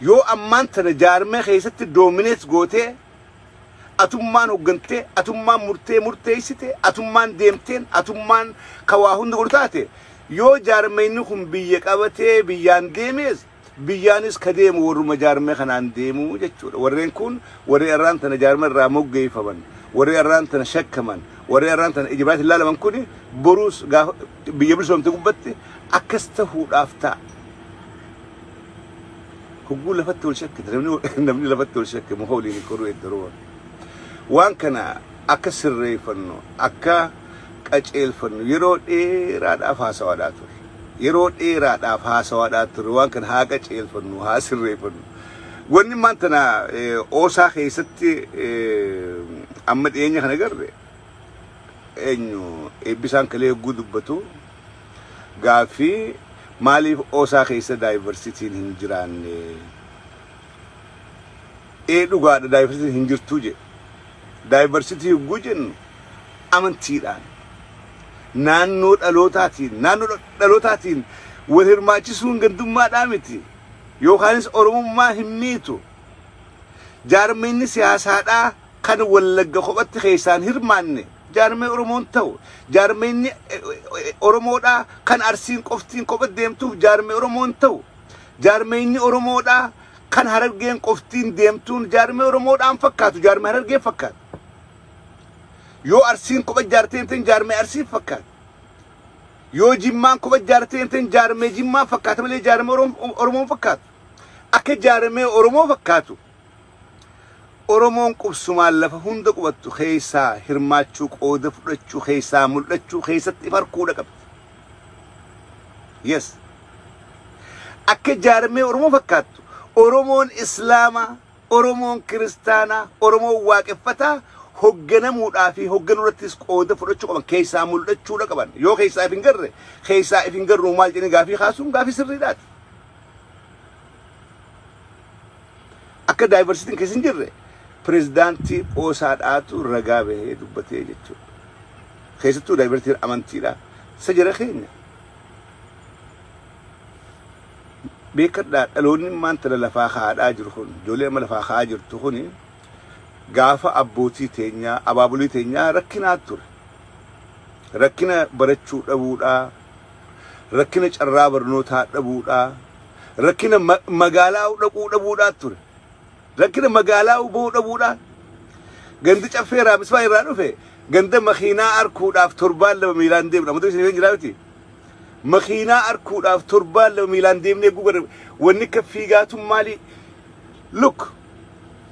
Yoo ammaan tana jaarmee keessatti dominate gootee atummaan hoggantee, atummaan murtee murteessite, atummaan deemteen, atummaan ka waa hunda godhu taate, yoo jaarmeyni kun biyya qabatee biyyaan deemees, biyyaanis ka deemu warruma jaarmee kanaan deemu jechuudha. Warreen kun warri arraan tana jaarmee irraa moggeeffaman, warri arraan tana shakkaman, warri arraan tana ija biraatiin ilaalaman kuni boruus gaafa biyya bilisoomte gubbatti akkas tahuudhaaf ta'a. Hogguu lafatti wal shakkite, namni lafatti wal shakke muka waliin hin koruu eddaroo. Waan kana akka sirreeffannu, akka qaceelfannu yeroo dheeraadhaaf haasawaadhaa ture. Yeroo dheeraadhaaf haasawaadhaa ture, waan kana haa qaceelfannu, haa sirreeffannu. Wanni maan tana oosaa keessatti amma dhiyeenya kana garre, eenyu Eebbisaan kalee hogguu dubbatu, gaaffii maaliif oosaa keessa diversityn hin jiraanne? Ee, dhugaadha, diversityn hin jirtuu jedhe. Diversity hogguu jennu amantiidhaan, naannoo dhalootaatiin, naannoo dhalootaatiin wal hirmaachisuun gandummaadhaa miti. Yookaanis Oromummaa hin miitu. Jaarmeenni siyaasaadhaa kan Wallagga kophatti keessaan hirmaanne jaarmee Oromoon ta'u. Jaarmeenni Oromoodhaa kan Arsiin qoftiin kopha deemtuuf jaarmee Oromoon ta'u. Jaarmeenni Oromoodhaa kan Harargeen qoftiin deemtuun jaarmee Oromoodhaan fakkaatu, jaarmee Harargee fakkaatu. Yoo Arsiin kopha jaartee deemteen jaarmee Arsii fakkaatu. Yoo Jimmaan kopha jaartee deemteen jaarmee Jimmaa fakkaata malee jaarmee Oromoon fakkaatu. Akka jaarmee Oromoo fakkaatu, Oromoon qubsumaan lafa hunda qubattu keessaa hirmaachuu, qooda fudhachuu, keessaa mul'achuu, keessatti if arkuudha qabdi. Yes. Akka jaarmee Oromoo fakkaattu, Oromoon Islaamaa, Oromoon Kiristaanaa, Oromoon Waaqeffataa hogganamuudhaa fi hogganuu irrattis qooda fudhachuu qaban, keessaa mul'achuudha qaban. Yoo keessaa if hin garre, keessaa if hin garru maal jedhanii gaafii kaasuun gaafii sirriidhaati. Akka diversityn keessa hin jirre pirezidaantii OSAdhaatu ragaa bahee dubbatee jechuudha. Keessattuu diversityn amantiidha. Isa jara keenya. Beekadhaa, dhaloonni ammaan tana lafaa kaa'adhaa jiru kun, ijoollee amma lafaa kaa'aa jirtu kuni, gaafa abbootii teenyaa, abaabulii teenyaa rakkinaa ture. Rakkina barachuu dhabuudhaa, rakkina carraa barnootaa dhabuudhaa, rakkina magaalaa dhaquu dhabuudhaa ture. Rakkina magaalaa bahuu dhabuudhaa. Gandi Caffee Raamisfaa irraa dhufe ganda makiinaa arkuudhaaf torbaan 2 miilaan deemna. Amma isin hin jiraa miti. Makiinaa arkuudhaaf torbaan 2 miilaan deemnee eeguu gara wanni akka fiigaatun maali? Look,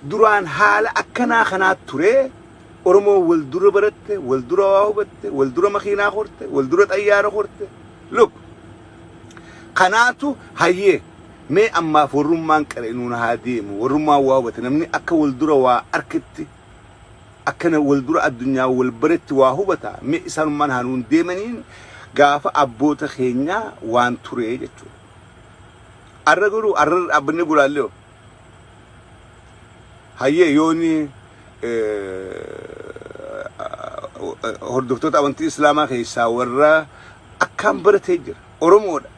duraan haala akkanaa kanaa ture. Oromoo wal dura baratte, wal dura waa hubatte, wal dura makiinaa horte, wal dura xayyaara horte. Look, kanaatu hayyee mee ammaaf warrummaan qare nuun haa deemu, warrummaan waa hubate, namni akka wal dura waa arketti, akkana wal dura addunyaa wal baretti waa hubata, mee isaanummaan haa nuun deemaniin gaafa abboota keenyaa waan ture jechuudha. Arra garuu arra dhaabbannee gulaallee hayyee yooni hordoftoota amantii Islaamaa keessaa warra akkaan baratee jira. Oromoodha.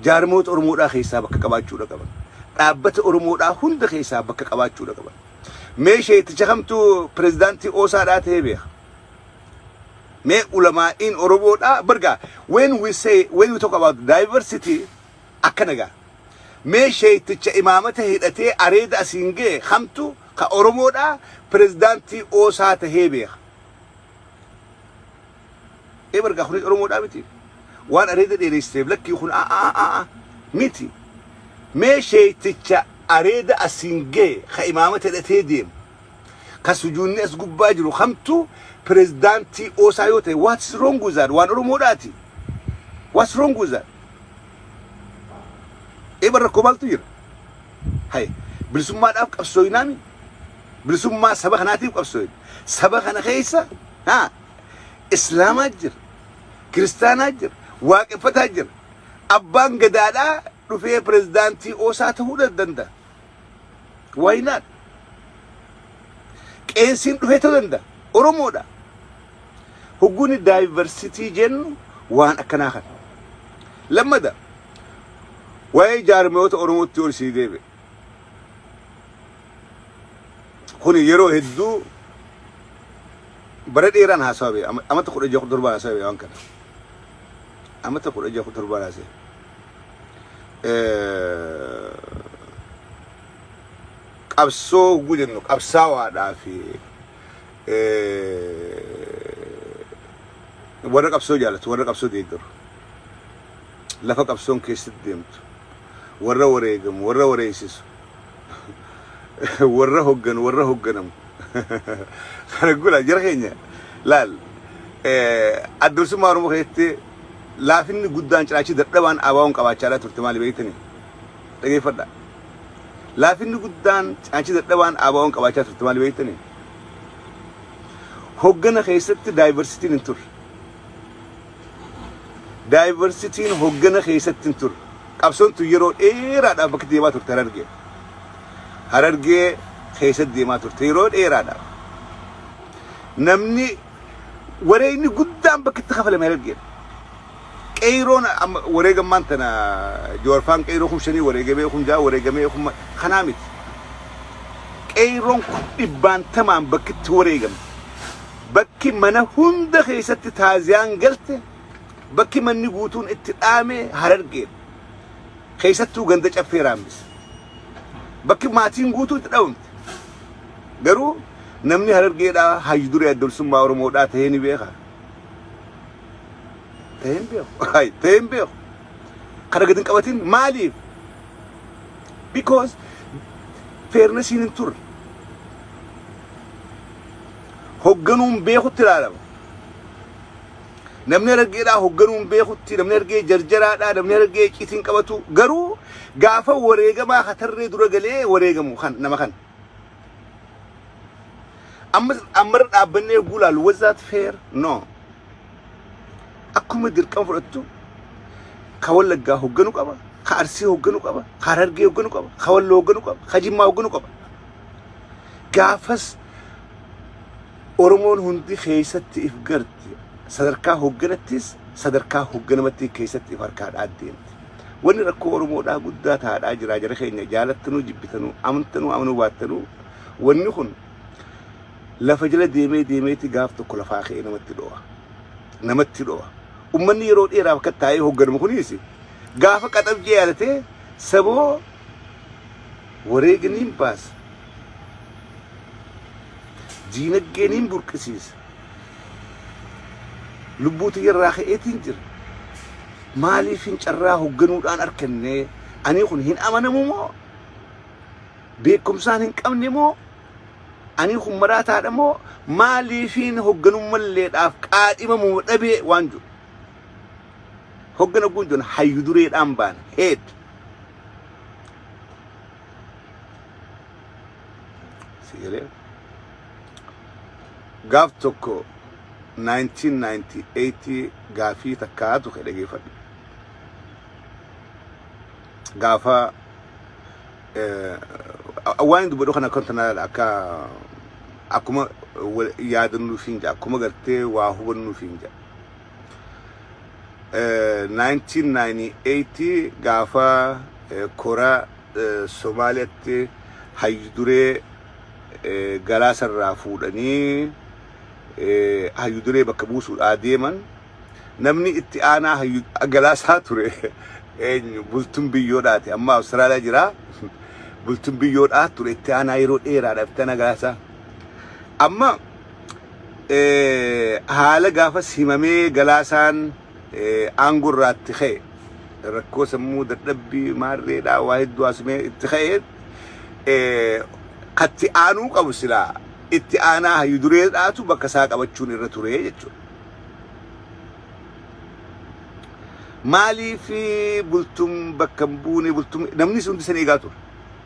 Jaarmoota Oromoodhaa keessaa bakka qabaachuudha qaban. Dhaabbata Oromoodhaa hunda keessaa bakka qabaachuudha qaban. Mee sheeticha kamtu pirezidaantii OSAdhaa ta'ee beeka? Mee ulamaa'iin Oromoodhaa bargaa, when we talk about diversity, akkana gaa. Mee sheeticha imaamata hidhatee areeda asiin ga'e kamtu ka Oromoodhaa pirezidaantii OSA tahee beeka? Ee, bargaa kunis Oromoodhaa miti. Waan areeda dheeressiseef lakkii kun aa miti. Mee sheeticha areeda asiin ga'e ka imaamata hidhatee deemu, ka sujuunni as gubbaa jiru kamtu pirezidaantii OSA yoo ta'e, what's wrong with that? Waan Oromoodhaati. What's wrong with that? Ee, bar rakkoo maaltu jira? Hay, bilisummaadhaaf qabsooyinaami. Bilisummaa saba kanaatiif qabsooyin. Saba kana keessa haa Islaamaa jira, Kiristaanaa jira, Waaqeffataa jira. Abbaan Gadaadhaa dhufee pirezidaantii OSA ta'uu danda'a. Why not? Qeensiin dhufee ta'uu danda'a. Oromoodha. Hogguuni diversity jennu waan akkanaa kana. Lammada, waa'ee jaarmiyoota Oromootti ol sii deebi'e. Kuni yeroo hedduu bara dheeraan haasawaa bee amata 16 17 haasawaa bee waan kana. Amata 16 17 haasawaa. Qabsoo hogguu jennu qabsaawaadhaa fi warra qabsoo jaalatu, warra qabsoo deeggaru, lafa qabsoon keessatti deemtu, warra wareegamu, warra wareeysisu, warra hogganu, warra hogganamu kana gula jara keenya laal. Adda Bilisummaa Oromoo keessatti laafinni guddaan, ciraachi dadhabaan ABO'n qabaachaadhaa turte maali beektanii? Dhageeffadha. Laafinni guddaan, cinaachi dadhabaan ABO'n qabaachaa turte maali beektanii? Hoggana keessatti diversityn hin turre. Diversityn hoggana keessatti hin turre. Qabsoon tun yeroo dheeraadhaaf bakki deemaa turte Harargee. Harargee keessatti deemaa turte yeroo dheeraadhaaf. Namni wareegni guddaan bakki itti kafalame Harargee. Qeeyroon amma wareegammaan tana Jawarfaan qeeyroo 5000 wareegamee, 6000 wareegamee, kuma kanaa miti. Qeeyroon kun dhibbaantamaan bakki itti wareegamte. Bakki mana hunda keessatti taaziyaan galte, bakki manni guutuun itti dhaame Harargeedha. Keessattuu ganda Caffee Raammis. Bakki maatiin guutuu itti dhabamte. Garuu namni Harargeedhaa hayyu duree Adda Bilisummaa Oromoodhaa ta'ee ni beeka. Ta'ee hin beeku. Hay, ta'ee hin beeku. Kana gadi hin qabatin maaliif? Because fairnessiin hin turre. Hogganuun beekutti ilaalama. Namni Harargeedhaa hogganuun beekutti, namni Harargee jarjaraadhaa, namni Harargee icciitiin qabatu garuu gaafa wareegamaa hatarree dura galee wareegamu kan nama kana. Amma ammarra dhaabbannee yogguu ilaallu, was that fair? No. Akkuma dirqama fudhattu ka Wallaggaa hogganu qaba, ka Arsii hogganu qaba, ka Harargee hogganu qaba, ka Walloo hogganu qaba, ka Jimmaa hogganu qaba. Gaafas Oromoon hundi keessatti if garti. Sadarkaa hogganattis sadarkaa hogganamatti keessatti if harkaadhaa deemti. Wanni rakkoo Oromoodhaa guddaa taadhaa jira jara keenya, jaalattanuu jibbitanuu, amantanuu amanuu baattanuu, wanni kun lafa jala deemee deemeeti gaaf tokko lafaa ka'ee namatti dho'a. Namatti dho'a. Ummanni yeroo dheeraaf akka taa'ee hogganamu kunis gaafa qaxabjee yaadatee saboo wareeganiin baasa. Diinaggeeniin burqisiisa. Lubbuu tiyyarraa ka'eetiin jira. Maaliif hin carraa hogganuudhaan arkanne? Ani kun hin amanamu moo? Beekumsaan hin qabne moo? Ani kun maraataadha moo? Maaliifiin hogganummalleedhaaf qaadhimamu dhabee waan jiru? Hoggana guunjoon hayyu dureedhaan baana. Head. Si galee? Gaaf tokko 1998 gaafii takkaatu ka'e, dhageeffadhu. Gaafa waan hin dubbadhu kana akka tanaadha, akka akkuma yaadannuuf hin jedha, akkuma gartee waa hubannuuf hin jedha. 1998 gaafa kora Somaaliyaatti hayyu duree Galaasarraa fuudhanii hayyu duree bakka buusuudhaa deeman, namni itti aanaa hayyu Galaasaa ture eenyu? Bultuun Biyyoodhaati. Amma Awustiraaliyaa jira. Bultuun Biyyoodhaa ture itti aanaa yeroo dheeraadhaaf itti aanaa Galaasaa. Amma haala gaafas himamee Galaasaan aangoo irraa itti ka'e, rakkoo sammuu dadhabbii maarreedhaa waa hedduu haasumee itti ka'e, katti aanuu qabu silaa itti aanaa hayyu dureedhaatu bakka isaa qabachuun irra ture jechuudha. Maaliif Bultuun bakka hin buune? Bultuun namni hundi san eegaa ture.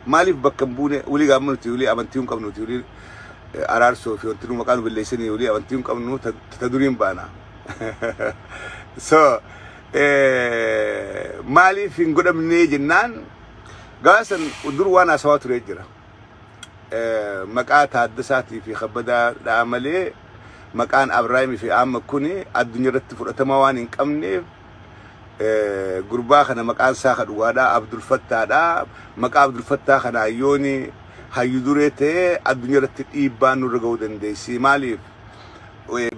Maaliif bakka hin buune? Walii gaama nuti walii amantii hin qabnu, nuti walii araarsoo fi wanti nu maqaa nu balleessanii walii amantii hin qabnu, ta duriin baana. So maaliif hin godhamnee jennaan, gaasan dur waan haasawaa ture jira. Maqaa Taaddasaatii fi Kabbadaadhaa malee maqaan Abrahaamii fi Ahmad kuni addunyaa irratti fudhatama waan hin qabneef, gurbaa kana maqaan isaa ka dhugaadhaa Abdul Fattaadha. Maqaa Abdul Fattaa kana yooni Hayyu duree ta'ee addunyaa irratti dhiibbaan nurra ga'uu dandeessi. Maaliif?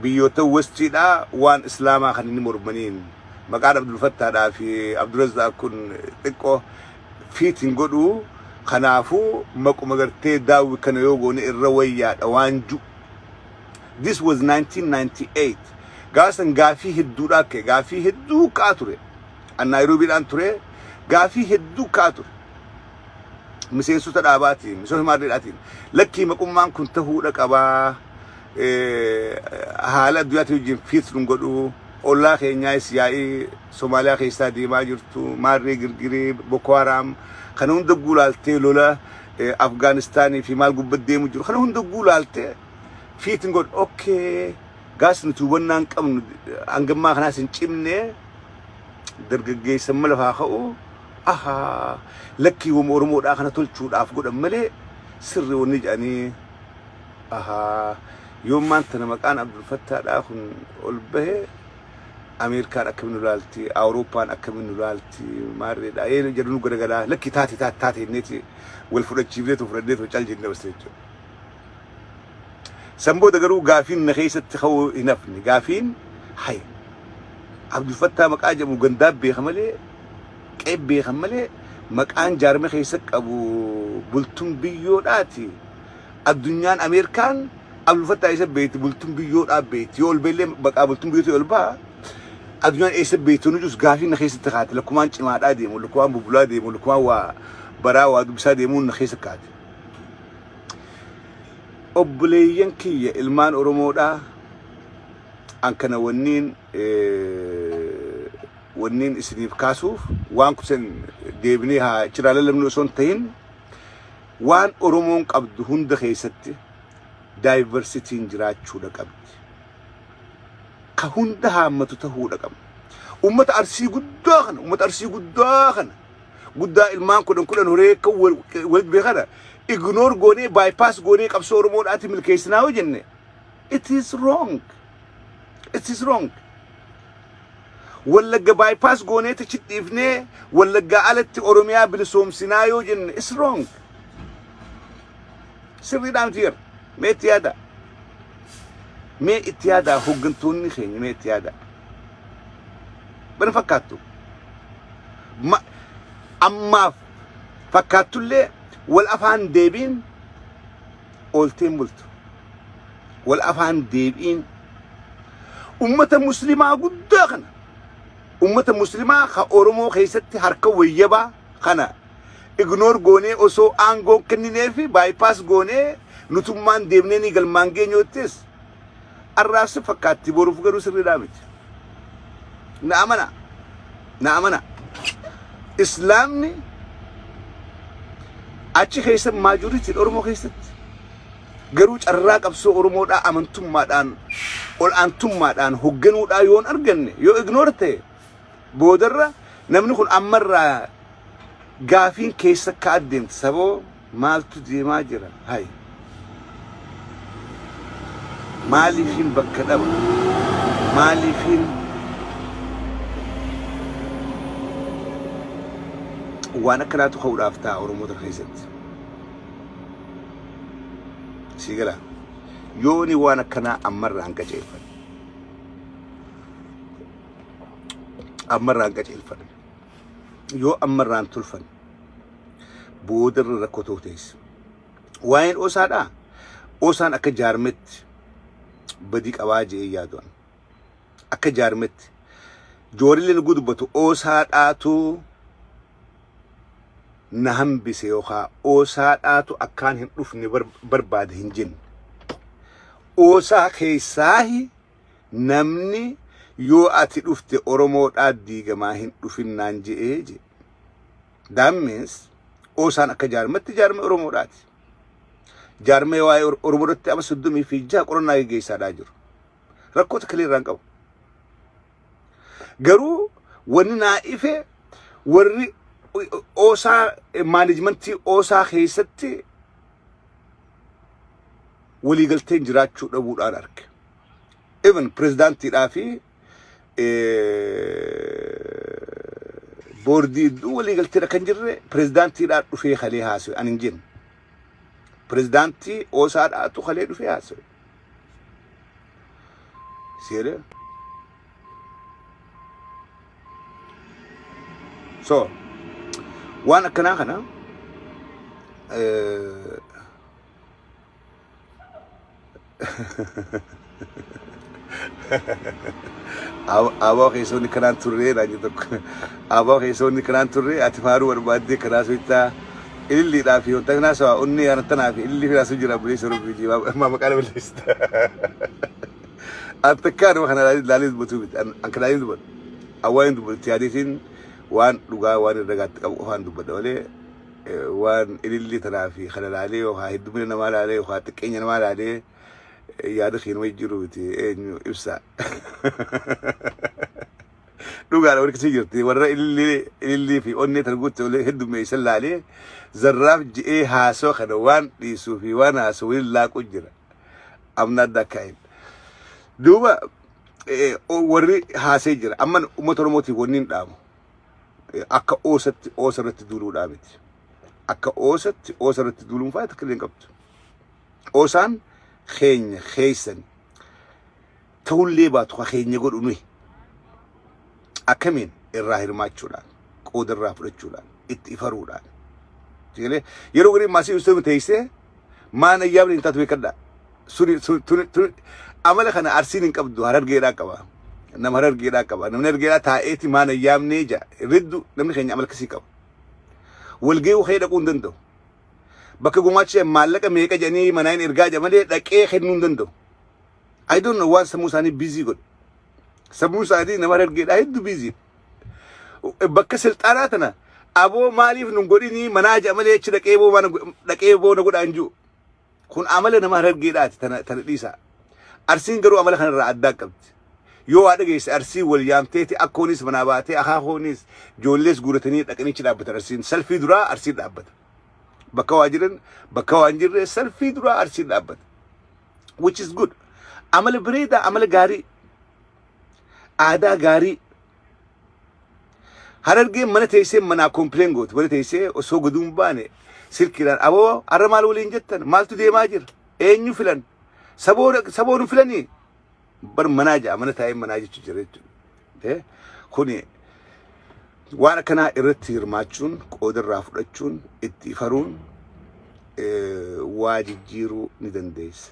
Biyyoota Westiidhaa waan Islaamaa kan inni mormaniin maqaan Abdulfattaadhaa fi Abdurrazzaaq kun xiqqoo fit hin godhu. Kanaafuu maquma gartee daawwi kana yoo goone irra wayyaadha waan ju. This was 1998. Gaasan gaafii hedduudhaa ka'e, gaafii hedduu ka'aa ture. An Naayiroobiidhaan ture, gaafii hedduu ka'aa ture. Miseensota dhaabaatiin, miseensota maarreedhaatiin lakkii maqummaan kun tahuudha qabaa. Haala addunyaatiin wajjin fit nun godhu. Ollaa keenyaas yaa'ii Somaaliyaa keessaa deemaa jirtu, maarree girgiree, Boko Haram, kana hunda guulaaltee, lola Afgaanistaanii fi maal gubbatti deemu jiru, kana hunda guulaaltee fit hin godhu. Okay. Gaas nuti hubannaa hin qabnu, hangammaa kanaas hin cimne, dargaggeessa amma lafaa ka'u, ahaa, lakkii wama Oromoodhaa kana tolchuudhaaf godhan malee sirri wanni jedhanii, ahaa, yoommaan tana maqaan Abdulfattaadhaa kun ol bahe, Ameerikaan akkamiin nu laalti, Awurooppaan akkamiin nu laalti, maarreedha ee jedhu, nu garagalaa, lakkii taate taate taate jenneeti wal fudhachiifneetu fudhanneetu cal jennee basta jechuudha. San booda garuu gaafiin na keessatti ka'uu hin hafne. Gaafiin hay Abdulfattaa maqaa jedhamu gandaa beeka malee, qe'ee beekan malee, maqaan jaarme keessa qabu Bultun Biyyoodhaati. Addunyaan Ameerikaan Abdulfattaa eessa beekti? Bultun Biyyoodhaa beekti. Yoo ol beellee maqaa Bultun Biyyootii ol ba'a. Addunyaan eessa beekti? Nuti gaafiin na keessatti kaate. Lakkumaan cimaadhaa deemu, lakkumaan bubulaa deemu, lakkumaan waa baraa waa dubbisaa deemuun na keessa kaate. Obboleeyyan kiyya ilmaan Oromoodhaa, an kana wanniin isiniif kaasuuf waan kusan deebinee haa ciraa lallabnu osoo hin ta'in, waan Oromoon qabdu hunda keessatti diversityn jiraachuudha qabdi. Ka hunda haammatu ta'uudha qabna. Uummata Arsii guddaa kana, uummata Arsii guddaa kana, guddaa ilmaan 10 10 horee akka walitti beekana ignore goonee, bypass goonee qabsoo Oromoodhaati milkeessinaa yoo jenne, it is wrong. It is wrong. Wallagga bypass goonee tichi dhiifnee Wallaggaa alatti Oromiyaa bilisoomsinaa yoo jenne, is wrong. Sirriidhaa miti jira. Mee itti yaada. Mee itti yaadaa, hooggantoonni keenya, mee itti yaadaa. Bana fakkaattu. Ammaaf fakkaattullee wal afaan deebiin oolteen bultu. Wal afaan deebiin ummata Muslimaa guddaa kana, ummata Muslimaa ka Oromoo keessatti harka wayyabaa kana ignore goonee, osoo aangoo kenninee fi bypass goonee nutummaan deemnee ni galmaan geenyoottis arraabsi fakkaatti, boruuf garuu sirriidhaa miti. Na amana. Na amana. Islaamni achi keessa majorityn Oromoo keessatti garuu carraa qabsoo Oromoodhaa amantummaadhaan ol aantummaadhaan hoogganuudhaa yoon arganne, yoo ignore ta'e, boodarra namni kun ammarraa gaafiin keessa akka adeemti, saboo maaltu deemaa jira, hay maaliifin bakka dhaba, maaliifin waan akkanaatu ka'uudhaaf ta'a Oromoota keessatti. Sii gala, yooni waan akkanaa ammarraan qaceelfanne, ammarraan qaceelfanne, yoo ammarraan tolfanne, boodarra rakkoo ta'u teessa. Waa'een OSAdhaa, OSAn akka jaarmetti badii qabaa je'ee yaadu. Akka jaarmetti Joorillee nu dubbatu, OSAdhaatu na hambise yookaan OSAdhaatu akkaan hin dhufne barbaade hin jenne. OSA keessaahi namni yoo ati dhufte Oromoodhaa diigamaa hin dhufinnaan je'ee je. That means OSAn akka jaarmatti jaarme Oromoodhaati. Jaarmee waa'ee Oromoo irratti amma 36 qorannaa geggeessaadhaa jiru. Rakkoo takka illee irraa hin qabu. Garuu wanni naa ife, warri OSA, managementii OSA keessatti waliigalteen jiraachuu dhabuudhaan arge. Even pirezidaantiidhaa fi boordii hedduu waliigalteedha kan jirre, pirezidaantiidhaan dhufee kalee haasa'e ani hin jenne. Pirezidaantii OSAdhaatu kalee dhufee haasawe. Seeree. So waan akkanaa kana Aboo keessa wanni kanaan turree naan jedhu tokko. Aboo keessa wanni kanaan turree ati faaruu barbaaddee karaa soittaa ililliidhaa fi wanta kanaa sawa onni yaana tanaa fi ilillii firaa sun jira buleessa rabbii jii maa maqaa nama leessita. An takkaa nama kana laalee dubbatu miti. An kan laalee dubbatu. An waan dubbatu itti yaadeetiin waan dhugaa waan irra gaatti qabu qofaan dubbadha malee waan ilillii tanaa fi kana laalee yookaan heddumina namaa laalee yookaan xiqqeenya namaa laalee yaada keenuma jijjiiruu miti eenyu ibsa. Dhugaadha warri akkasii jirti warra ilillii ilillii fi onnee tana guutte olee heddummeessan laalee zarraaf je'ee haasoo kana waan dhiisuu fi waan haasoo waliin laaqu jira. I'm not that kind. Duuba warri haasee jira. Amma uummata Oromootiif wanni hin dhaamu. Akka oosatti oosa irratti duuluudhaa miti. Akka oosatti oosa irratti duuluun faayidaa takka illee hin qabdu. Oosaan keenya keessan ta'ullee baatu ka keenya godhu nuyi. Akkamiin irraa hirmaachuudhaan, qooda irraa fudhachuudhaan, itti ifaruudhaan. Sigalee yeroo garii maasii ibsuu teessee maan ayyaamni hin taatu beekadhaa. Suni tuni tuni amala kana Arsiin hin qabdu Harargeedhaa qaba. Nama Harargeedhaa qaba. Namni Harargeedhaa taa'eeti maan ayyaamnee ja'a. Riddu namni keenya amala akkasii qaba. Walgahii kee dhaquu hin danda'u. Bakka gumaacha maallaqa meeqa jedhanii manaa hin ergaa jedha malee dhaqee kennuu hin danda'u. I don't know waan sammuu isaanii busy godhe. Sammuu isaanii nama Harargeedhaa hedduu busy. Bakka silxaanaa tana aboo maaliif nun godhinii manaa jedha malee achi dhaqee boo mana dhaqee boo na godhaa hin jiru. Kun amala nama Harargeedhaati tana tana dhiisaa. Arsiin garuu amala kanarraa addaa qabdi. Yoo waa dhageesse Arsiin wal yaamteeti akkoonis manaa baatee akaakoonis ijoollees guuratanii dhaqanii achi dhaabbatan Arsiin. Salfii duraa Arsiin dhaabbata. Bakka waa jiran bakka waa hin jirre salfii duraa Arsiin dhaabbata. Which is good. Amala bareedaa amala gaarii. Aadaa gaarii. Harargeen mana teessee manaa complain gooti. Mana teessee osoo goduu hin baane silkiidhaan aboo har'a maal waliin jettan maaltu deemaa jira eenyu filan saboo saboo nu filanii bar manaa ja'a mana taa'ee manaa jechuu jira jechuudha. Kuni waan akkanaa irratti hirmaachuun qooda irraa fudhachuun itti ifaruun waa jijjiiruu ni dandeessa.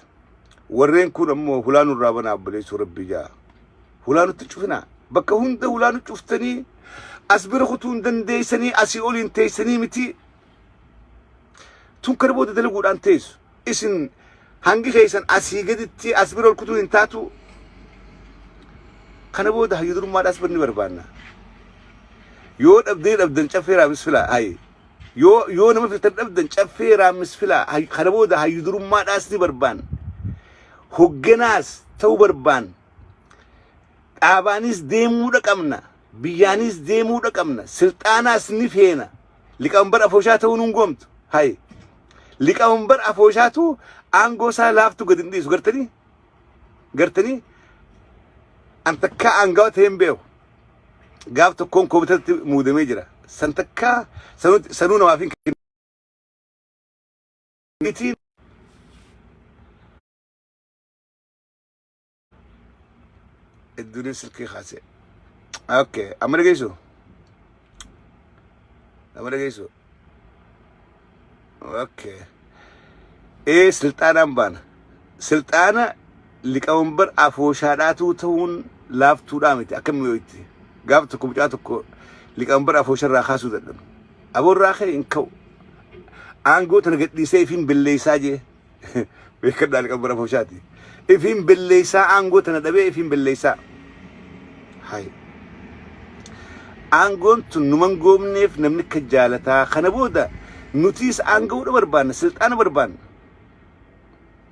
Warreen kun ammoo hulaa nurraa banaa obboleessuu rabbii ja'a. Hulaa nutti cufinaa. Bakka hunda hulaa nu cuftanii as bira kutuu hin dandeessanii asii oliin teessanii miti. Tun kana booda dalaguudhaan teessu. Isin hangi keessan asii gaditti as bira ol kutuu hin taatu. Kana booda hayyu durummaadhaas bar ni barbaanna. Yoo dhabdee dhabdan caffee raamis filaa. Hayi. Yoo yoo nama filtan dhabdan caffee raammis filaa. Kana booda hayyu durummaadhaas ni barbaanna. Hogganaas ta'uu barbaanna. Dhaabaanis deemuudha qabna. Biyyaanis deemuudha qabna. Silxaanaas ni feena. Liqamanbar afooshaa ta'uu nun goomtu. Hay. Liqamanbar afooshaatu aangoo isaa laaftu gad hin dhiisu. Gartanii? Gartanii? An takkaa aangawa ta'ee hin beeku. Gaaf tokkoon koomitatti muudamee jira. San takkaa sanuu namaaf hin kennitiin. Hedduun silkii kaasee. Okay, amma dhageessu? Amma dhageessu? Okay. Ee silxaanaan baana. Silxaana liqamanbar afooshaadhaatuu ta'uun laaftuudhaa miti akkam yoo itti. Gaaf tokko mucaa tokko liqamanbar afoosharraa kaasuu dadhabe. Aboorraa ka'e hin ka'u. Aangoo tana gadhiisee ifiin belleessaa jee. Beekadhaa liqamanbar afooshaati. Ifiin belleessaa aangoo tana dhabee ifiin belleessaa. Hay. Aangoon tun numan goomneef namni akka jaalataa kana booda nutiis aanga'uudha barbaanna silxaana barbaanna.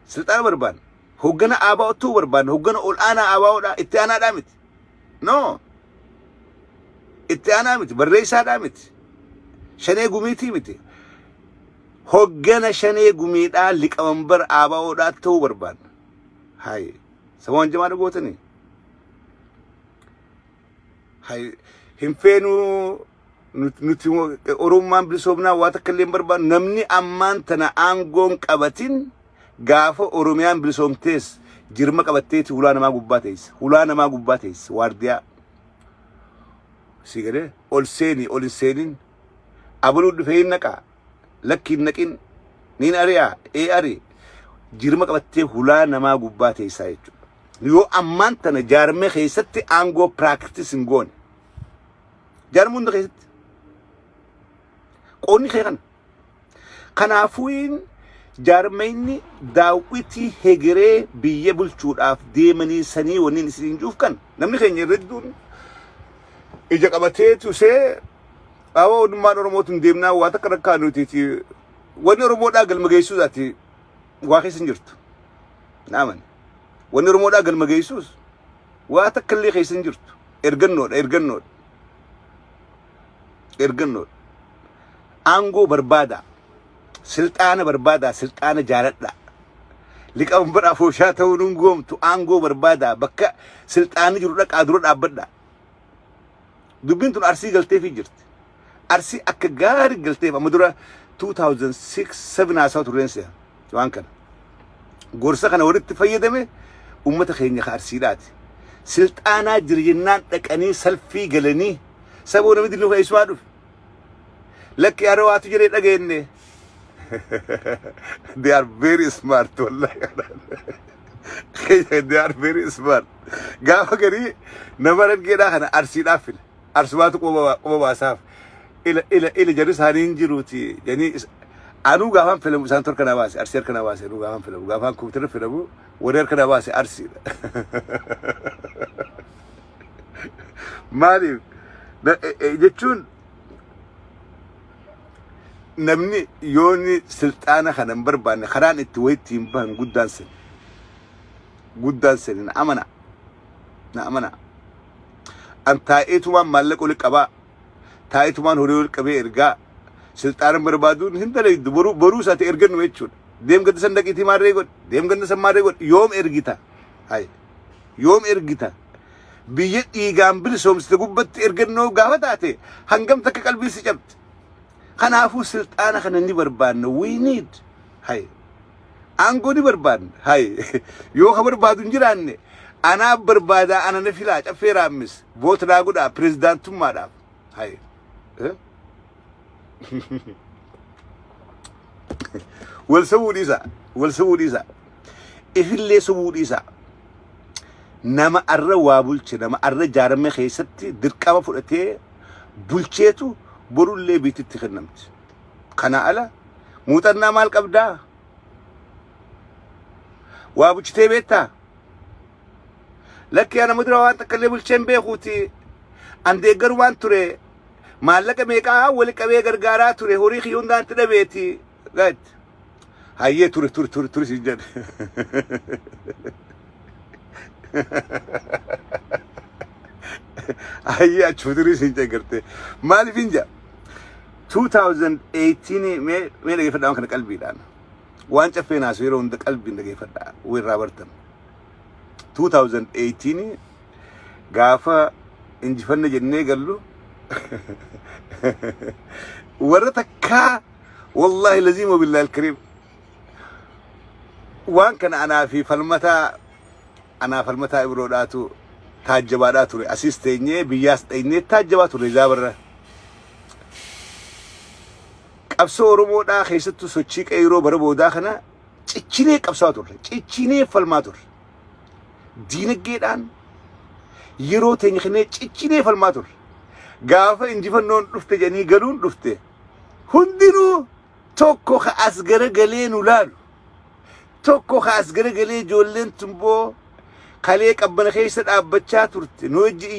Silxaana barbaanna. Hoggana ABO ta'uu barbaanna. Hoggana ol aanaa ABOdha itti aanaadhaa miti. No. Itti aanaa miti. Barreessaadhaa miti. Shanee gumiitii miti. Hoggana Shanee Gumiidhaa liqamanbar ABOdhaa ta'uu barbaanna. Hayi. Saba waan jamaadha gootanii. Hayi. Hin feenuu Nuti Oromummaan bilisoomnaa waa takka illee hin barbaannu. Namni ammaan tana aangoon qabatin gaafa Oromiyaan bilisoomtees jirma qabatteeti hulaa namaa gubbaa teessa. Hulaa namaa gubbaa teessa waardiyaa. Si galee ol seeni ol hin seenin abaluu dhufee hin naqaa lakki hin naqin niin ari'aa ee ari jirma qabattee hulaa namaa gubbaa teessaa jechuudha. Yoo ammaan tana jaarmee keessatti aangoo practice hin goone jaarmee hunda keessatti qoonni kee kana. Kanaafuu jaarmeenyi daawwitii hegeree biyya bulchuudhaaf deemanii sanii wanniin isin juuf kan namni keenya irra hedduun ija qabatee tusee awoo hundummaan Oromootu deemnaa waa takka rakkaa nuti wanni Oromoodhaa galma geessuusaati waa keessa hin jirtu. Naaman. Wanni Oromoodhaa galma geessuus waa takka illee keessa hin jirtu. Ergannoodha ergannoodha. Ergannoodha. Aangoo barbaadaa. Silxaana barbaadaa silxaana jaaladhaa. Liqamanbar afooshaa ta'uun hin goomtu aangoo barbaadaa bakka silxaanni jiru dhaqaa dura dhaabbadhaa. Dubbiin tun Arsii galteefii jirti. Arsii akka gaarii galteef amma dura 2006 7 haasaa turreen si'a waan kana. Gorsa kana walitti fayyadame ummata keenya ka Arsiidhaati. Silxaanaa jira jennaan dhaqanii salfii galanii saboo namni dillu eessumaa dhufe. Lakki har'a waatu jedhee dhageenne. They are very smart wallahi. They are very smart. Gaafa garii nama raggeedhaa kana Arsiidhaaf fila. Arsumaatu quba baasaaf. Ila ila ila jarri isaanii hin jiruuti. Janii anuu gaafaan filamu isaan harka na baase Arsii harka na baase anuu gaafaan filamu gaafaan kompiitara filamu warri harka na baase Arsiidha. Maaliif jechuun namni yoonni silxaana kana hin barbaanne karaan itti wayitti hin bahan guddaan sani. Guddaan sani na amana. Na amana. An taa'eetumaan maallaqa oli qabaa. Taa'eetumaan horii ol qabee ergaa. Silxaana barbaaduun hin dalaydu. Boruu boruu isaati ergannu jechuudha. Deem ganda san dhaqiitii maarree godhi. Deem ganda san maarree godhi. Yoom ergita? Hayi. Yoom ergita? Biyya dhiigaan bilisoomsite gubbatti ergannoo gaafa taate hangam takka qalbiin si cabdi. Kanaafuu silxaana kana ni barbaanna. We need. Hay. Aangoo ni barbaanna. Hay. Yoo ka barbaadu hin jiraanne anaaf barbaadaa ana na filaa caffee raammis vote naa godhaa pirezidaantummaadhaaf. Hay. Eh? Wal sobuu dhiisaa. Wal sobuu dhiisaa. Ifillee sobuu dhiisaa. Nama arra waa bulche nama arra jaarame keessatti dirqama fudhatee bulcheetu borullee biititti kennamti. Kana ala muuxannaa maal qabdaa? Waa bulchitee beektaa? Lakki ana dura waan takka illee bulchee hin beekuuti. An deeggaru waan ture maallaqa meeqaa wali qabee gargaaraa ture horii kiyya hundaan itti dhabeeti. Gatti. Hayyee ture ture ture ture siin jedhe. Hayyee achuma turii siin jedhe gartee. Maaliif hin jedha? 2018 mee mee dhageeffadhaa waan kana qalbiidhaan. Waan caffee naasu yeroo hunda qalbiin dhageeffadhaa irraa bartan. 2018 gaafa injifanne jennee gallu warra takkaa wallahi laziim wabillahi alkariim waan kana anaa fi falmataa anaa falmataa ibroodhaatu taajjabaadhaa ture asiis teenyee biyyaas dheenyee taajjabaa ture zaabarra qabsoo oromoodhaa keessattuu sochii qeyroo bara boodaa kana cichinee qabsaa turre cichinee falmaa turre diinaggeedhaan yeroo teenya kennee cichinee falmaa turre gaafa injifannoon dhufte jedhanii galuun dhufte hundinuu tokko ka as garagalee nu laalu tokko ka as garagalee ijoolleen tumboo kalee qabbana keessa dhaabbachaa turte nu wajji.